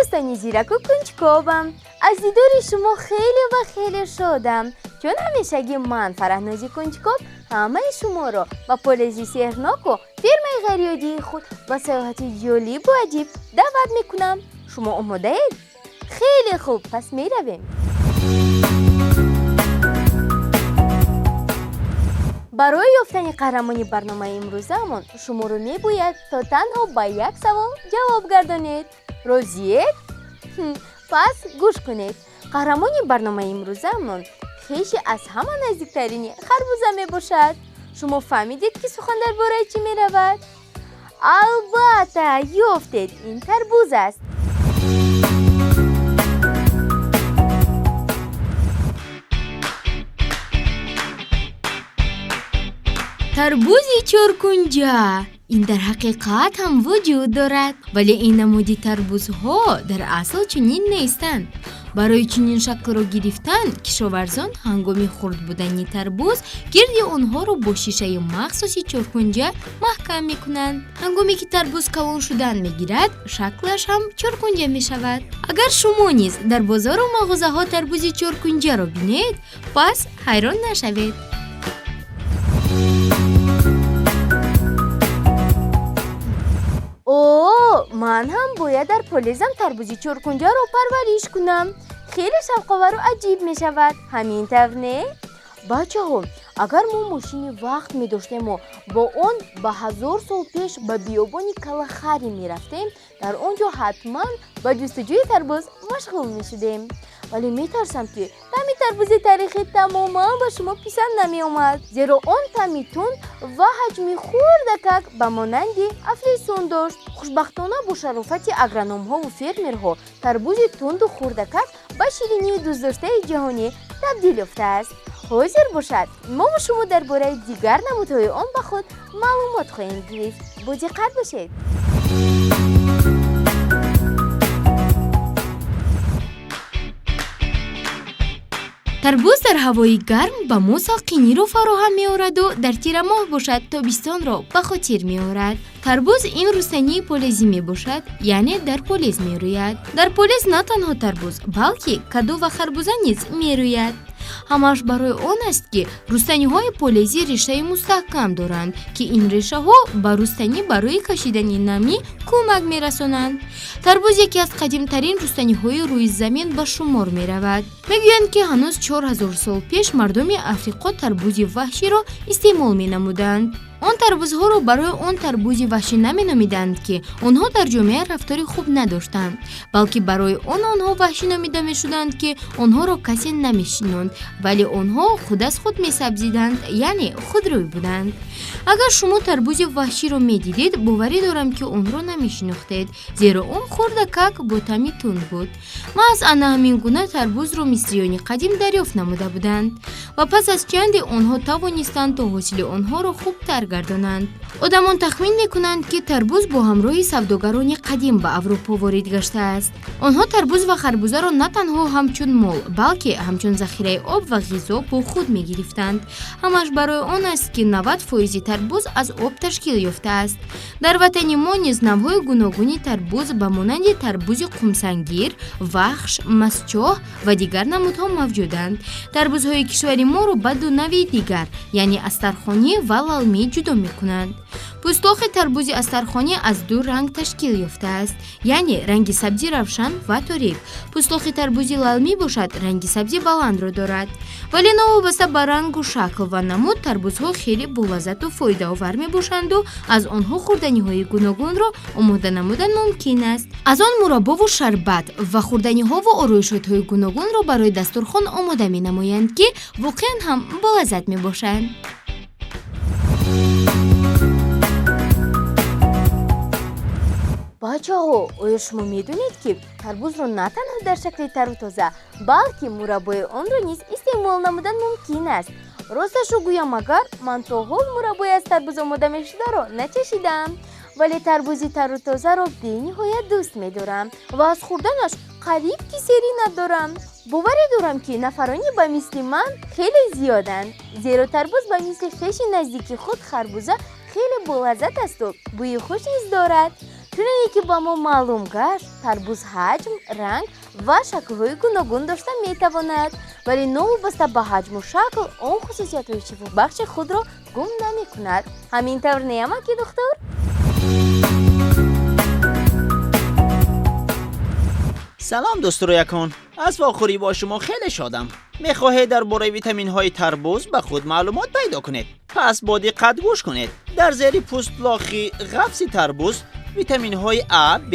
Дӯстони зираку кунҷковам. Аз дидори шумо хеле ва хеле шодам, чун ҳамешагӣ ман, Фараҳнози Кунҷков, ҳамаи шуморо ба полези сеҳрноку фирмаи ғайриоддии худ ба саёҳати ҷолибу аҷиб даъват мекунам. Шумо омодаед? Хеле хуб, пас меравем. Барои ёфтани қаҳрамони барномаи имрӯзаамон шуморо мебояд то танҳо ба як савол ҷавоб гардонед. Розиед? Пас гӯш кунед. Қаҳрамони барномаи имрӯзаамон хеши аз ҳама наздиктарини харбуза мебошад. Шумо фаҳмидед, ки сухан дар бораи чӣ меравад? Албатта, ёфтед, ин тарбуз аст. Тарбузи чоркунҷа ин дар ҳақиқат ҳам вуҷуд дорад, вале ин намуди тарбузҳо дар асл чунин нестанд. Барои чунин шаклро гирифтан кишоварзон ҳангоми хурд будани тарбуз гирди онҳоро бо шишаи махсуси чоркунҷа маҳкам мекунанд. Ҳангоме ки тарбуз калон шудан мегирад, шаклаш ҳам чоркунҷа мешавад. Агар шумо низ дар бозору мағозаҳо тарбузи чоркунҷаро бинед, пас ҳайрон нашавед. О, ман ҳам бояд дар полезам тарбузи чоркунҷаро парвариш кунам. Хеле шавқовару аҷиб мешавад. Ҳамин тавр, не? Бачаҳо, агар мо мошини вақт медоштему бо он ба 1000 сол пеш ба биёбони Калахари мерафтем, дар он ҷо ҳатман ба ҷустуҷӯи тарбуз машғул мешудем. Вале метарсам, ки таъми тарбузи таърихӣ тамоман ба шумо писанд намеомад, зеро он таъми тунд ва ҳаҷми хурдакак ба монанди афлесун дошт. Хушбахтона, бо шарофати агрономҳову фермерҳо тарбузи тунду хурдакак ба ширинии дӯстдоштаи ҷаҳонӣ табдил ёфтааст. Ҳозир бошад, мову шумо дар бораи дигар намудҳои он ба худ маълумот хоҳем гирифт. Бо диққат бошед. Тарбуз дар ҳавои гарм ба мо салқиниро фароҳам меораду дар тирамоҳ бошад тобистонро ба хотир меорад. Тарбуз ин рустании полезӣ мебошад, яъне дар полез мерӯяд. Дар полез на танҳо тарбуз, балки каду ва харбуза низ мерӯяд. Ҳамааш барои он аст, ки рустаниҳои полезӣ решаи мустаҳкам доранд, ки ин решаҳо ба рустанӣ барои кашидани намӣ кӯмак мерасонанд. Тарбуз яке аз қадимтарин рустаниҳои рӯи замин ба шумор меравад. Мегӯянд, ки ҳанӯз 4000 сол пеш мардуми Африқо тарбузи ваҳширо истеъмол менамуданд. Он тарбузҳоро барои он тарбузи ваҳшӣ наменомиданд, ки онҳо дар ҷомеа рафтори хуб надоштанд, балки барои он онҳо ваҳшӣ номида мешуданд, ки онҳоро касе намешинонд, вале онҳо худ аз худ месабзиданд, яъне худрӯй буданд. Агар шумо тарбузи ваҳширо медидед, боварӣ дорам, ки онро намешинохтед, зеро он хурдакак бо таъми тунд буд. Маҳз ана ҳамин гуна тарбузро мисриёни қадим дарёфт намуда буданд ва пас аз чанде онҳо тавонистанд, то ҳосили онҳоро хубтар гардонанд. Одамон тахмин мекунанд, ки тарбуз бо ҳамроҳи савдогарони қадим ба Аврупо ворид гаштааст. Онҳо тарбуз ва харбузаро на танҳо ҳамчун мол, балки ҳамчун захираи об ва ғизо бо худ мегирифтанд. Ҳамаш барои он аст, ки 90 фоизи тарбуз аз об ташкил ёфтааст. Дар ватани мо низ навъҳои гуногуни тарбуз ба монанди тарбузи қумсангир, вахш, масчоҳ ва дигар намудҳо мавҷуданд. Тарбузҳои кишвари моро ба ду нави дигар, яъне астархонӣ ва лалмӣ ҷудо мекунанд. Пӯстлохи тарбузи астархонӣ аз ду ранг ташкил ёфтааст, яъне ранги сабзи равшан ва торик. Пӯстлохи тарбузи лалмӣ бошад ранги сабзи баландро дорад. Вале новобаста ба рангу шакл ва намуд, тарбузҳо хеле болаззату фоидаовар мебошанду аз онҳо хӯрданиҳои гуногунро омода намудан мумкин аст. Аз он мураббову шарбат ва хӯрданиҳову ороишотҳои гуногунро барои дастурхон омода менамоянд, ки воқеан ҳам болаззат мебошанд. Бачаҳо, оё шумо медонед, ки тарбузро на танҳо дар шакли тару тоза, балки мураббои онро низ истеъмол намудан мумкин аст? Росташро гӯям, агар ман то ҳол мураббои аз тарбуз омода мешударо начашидаам, вале тарбузи тару тозаро бениҳоят дӯст медорам ва аз хӯрданаш қариб ки серӣ надорам. Боварӣ дорам, ки нафарони ба мисли ман хеле зиёданд, зеро тарбуз ба мисли хеши наздики худ харбуза хеле болаззат асту бӯи хуш низ дорад. Чуноне ки ба мо маълум гашт, тарбуз ҳаҷм, ранг ва шаклҳои гуногун дошта метавонад, вале новобаста ба ҳаҷму шакл он хусусиятҳои шифобахши худро гум намекунад. Ҳамин тавр не, амаки духтур? Салом дӯстроякон, аз вохӯрӣ бо шумо хеле шодам. Мехоҳед дар бораи витаминҳои тарбуз ба худ маълумот пайдо кунед? Пас бо диққат гӯш кунед. Дар зери пӯстлохи ғафси тарбуз витаминҳои А, Б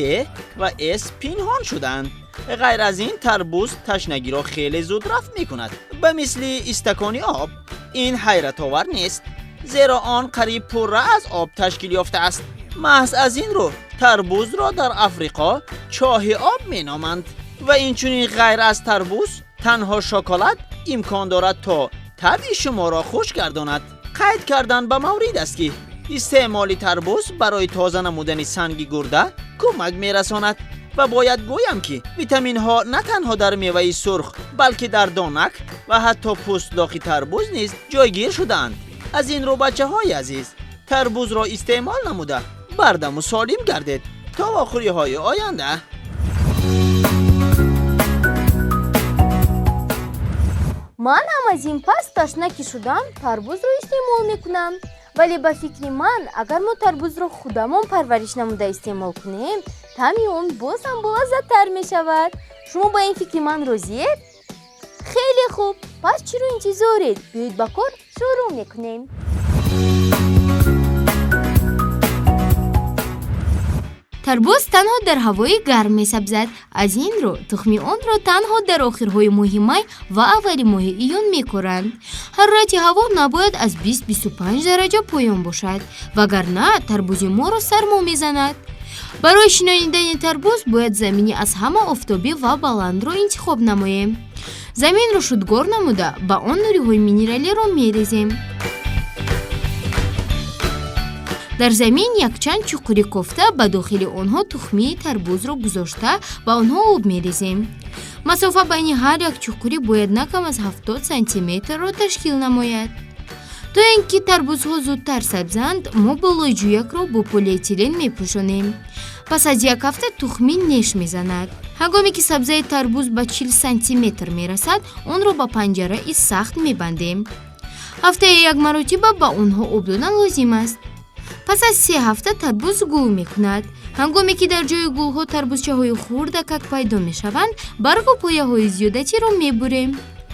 ва С пинҳон шудаанд. Ғайр аз ин, тарбуз ташнагиро хеле зуд рафт мекунад, ба мисли истакони об. Ин ҳайратовар нест, зеро он қариб пурра аз об ташкил ёфтааст. Маҳз аз ин рӯ тарбузро дар Африқо чоҳи об меноманд. Ва инчунин ғайр аз тарбуз танҳо шоколад имкон дорад то табъи шуморо хуш гардонад. Қайд кардан ба маврид аст, ки истеъмоли тарбуз барои тоза намудани санги гурда кӯмак мерасонад. Ва бояд гӯям, ки витаминҳо на танҳо дар меваи сурх, балки дар донак ва ҳатто пӯстлохи тарбуз низ ҷойгир шудаанд. Аз ин рӯ, бачаҳои азиз, тарбузро истеъмол намуда бардаму солим гардед. То вохӯриҳои оянда. Ман ҳам аз ин пас ташна ки шудам, тарбузро истеъмол мекунам. Вале ба фикри ман, агар мо тарбузро худамон парвариш намуда истеъмол кунем, таъми он боз ҳам болаззаттар мешавад. Шумо ба ин фикри ман розиед? Хеле хуб, пас чиро интизоред? Биёед ба кор шурӯъ мекунем. Тарбуз танҳо дар ҳавои гарм месабзад. Аз ин рӯ тухми онро танҳо дар охирҳои моҳи май ва аввали моҳи июн мекоранд. Ҳарорати ҳаво набояд аз 20-25 дараҷа поён бошад, вагарна тарбузи моро сармо мезанад. Барои шинонидани тарбуз бояд замини аз ҳама офтобӣ ва баландро интихоб намоем. Заминро шудгор намуда, ба он нуриҳои минералиро мерезем. Дар замин якчанд чуқури кофта ба дохили онҳо тухмии тарбузро гузошта ба онҳо об мерезем. Масофа байни ҳар як чуқурӣ бояд на кам аз 70 сантиметрро ташкил намояд. То ин ки тарбузҳо зудтар сабзанд, мо болои ҷӯякро бо полиэтилен мепӯшонем. Пас аз як ҳафта тухмӣ неш мезанад. Ҳангоме ки сабзаи тарбуз ба 40 сантиметр мерасад, онро ба панҷараи сахт мебандем. Ҳафтаи як маротиба ба онҳо об додан лозим аст. Пас аз 3 ҳафта тарбуз гул мекунад. Ҳангоме ки дар ҷои гулҳо тарбузчаҳои хурдакак пайдо мешаванд, баргу пояҳои зиёдатиро мебурем.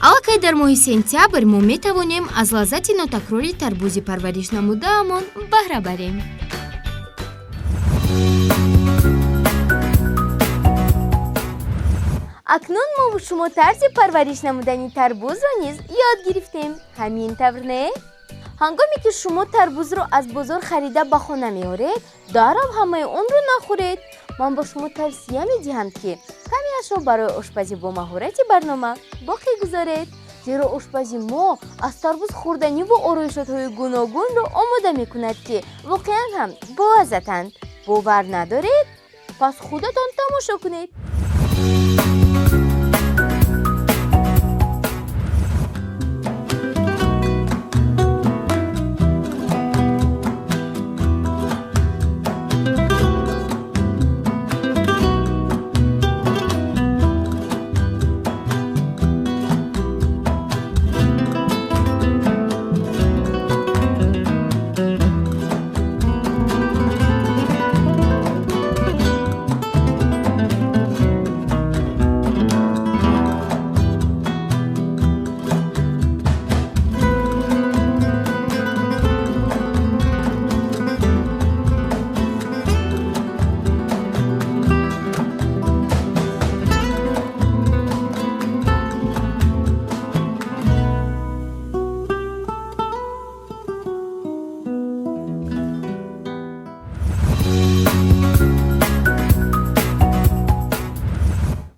Аллакай дар моҳи сентябр мо метавонем аз лаззати нотакрори тарбузи парвариш намудаамон баҳра барем. Акнун мо шумо тарзи парвариш намудани тарбузро низ ёд гирифтем. Ҳамин тавр не? Ҳангоме ки шумо тарбузро аз бозор харида ба хона меоред, дарав ҳамаи онро нахӯред. Ман ба шумо тавсия медиҳам, ки камеашро барои ошпазӣ бо маҳорати барнома боқӣ гузоред, зеро ошпази мо аз тарбуз хӯрданиву ороишотҳои гуногунро омода мекунад, ки воқеан ҳам болаззатанд. Бовар надоред? Пас худатон тамошо кунед.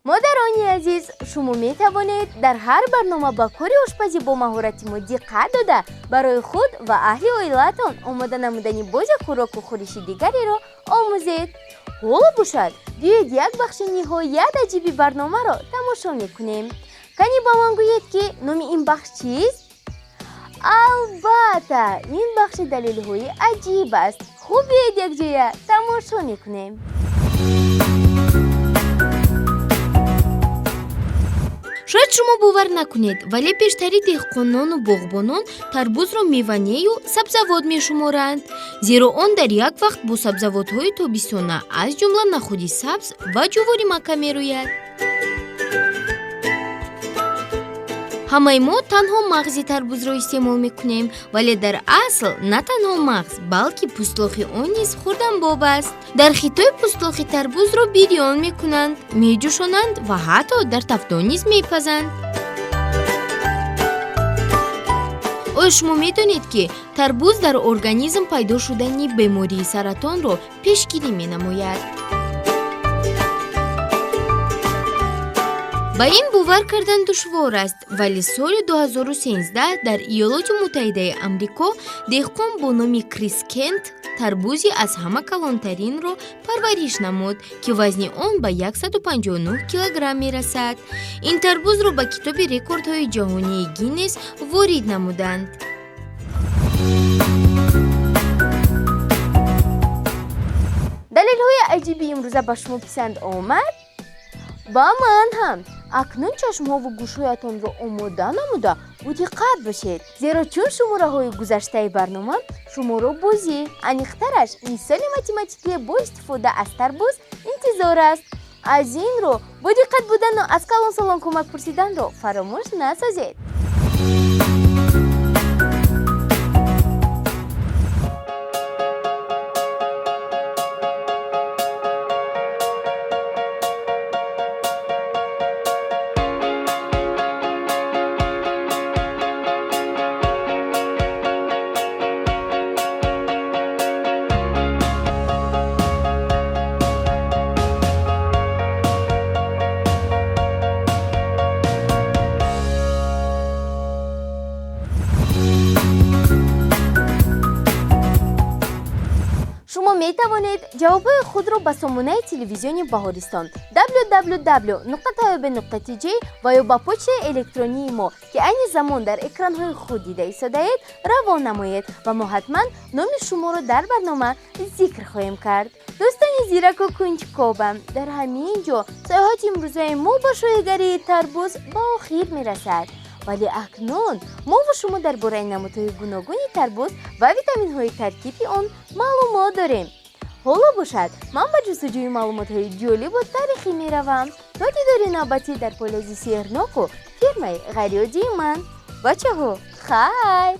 Модарони азиз, шумо метавонед дар ҳар барнома ба кори ошпазӣ бо маҳорати мо диққат дода, барои худ ва аҳли оилаатон омода намудани бози хӯроку хӯриши дигареро омӯзед. Ҳоло бошад, биёед як бахши ниҳоят аҷиби барномаро тамошо мекунем. Кани ба ман гӯед, ки номи ин бахш чист? Албатта, ин бахши далелҳои аҷиб аст. Хуб, биёед якҷоя тамошо мекунем. Шояд шумо бовар накунед, вале бештари деҳқонону боғбонон тарбузро меванею сабзавот мешуморанд, зеро он дар як вақт бо сабзавотҳои тобистона, аз ҷумла нахуди сабз ва ҷуворимакка мерӯяд. Ҳамаи мо танҳо мағзи тарбузро истеъмол мекунем, вале дар асл на танҳо мағз, балки пӯстлохи он низ хӯрданбоб аст. Дар Хитой пӯстлохи тарбузро бирён мекунанд, меҷӯшонанд ва ҳатто дар тафдон низ мепазанд. Оё шумо медонед, ки тарбуз дар организм пайдо шудани бемории саратонро пешгирӣ менамояд? Ба ин бовар кардан душвор аст, вале соли 2013 дар Иёлоти Муттаҳидаи Амрико деҳқон бо номи Крис Кент тарбузи аз ҳама калонтаринро парвариш намуд, ки вазни он ба 159 килограмм мерасад. Ин тарбузро ба китоби рекордҳои ҷаҳонии Гиннес ворид намуданд. Далелҳои аҷиби имрӯза ба шумо писанд омад? Ба ман ҳам. Акнун чашмҳову гӯшҳоятонро омода намуда бодиққат бошед, зеро чун шумораҳои гузаштаи барнома шуморо бозӣ, аниқтараш мисоли математикие бо истифода аз тарбуз интизор аст. Аз ин рӯ бо диққат будану аз калонсолон кӯмак пурсиданро фаромӯш насозед. Шумо метавонед ҷавобҳои худро ба сомонаи телевизиони Баҳористон www.tayob.tj ва ё ба почтаи электронии мо, ки айни замон дар экранҳои худ дида истодаед, равон намоед ва мо ҳатман номи шуморо дар барнома зикр хоҳем кард. Дӯстони зираку кунҷкобам, дар ҳамин ҷо саёҳати имрӯзаи мо ба шоҳигарии тарбуз ба охир мерасад. Вале акнун мо ва шумо дар бораи намудҳои гуногуни тарбуз ва витаминҳои таркиби он маълумот дорем. Ҳоло бошад, ман ба ҷустуҷӯи маълумотҳои ҷолибу тарихӣ меравам. То дидори навбатӣ дар полези сеҳрноку фирмаи ғайриоддии ман. Бачаҳо, хайр!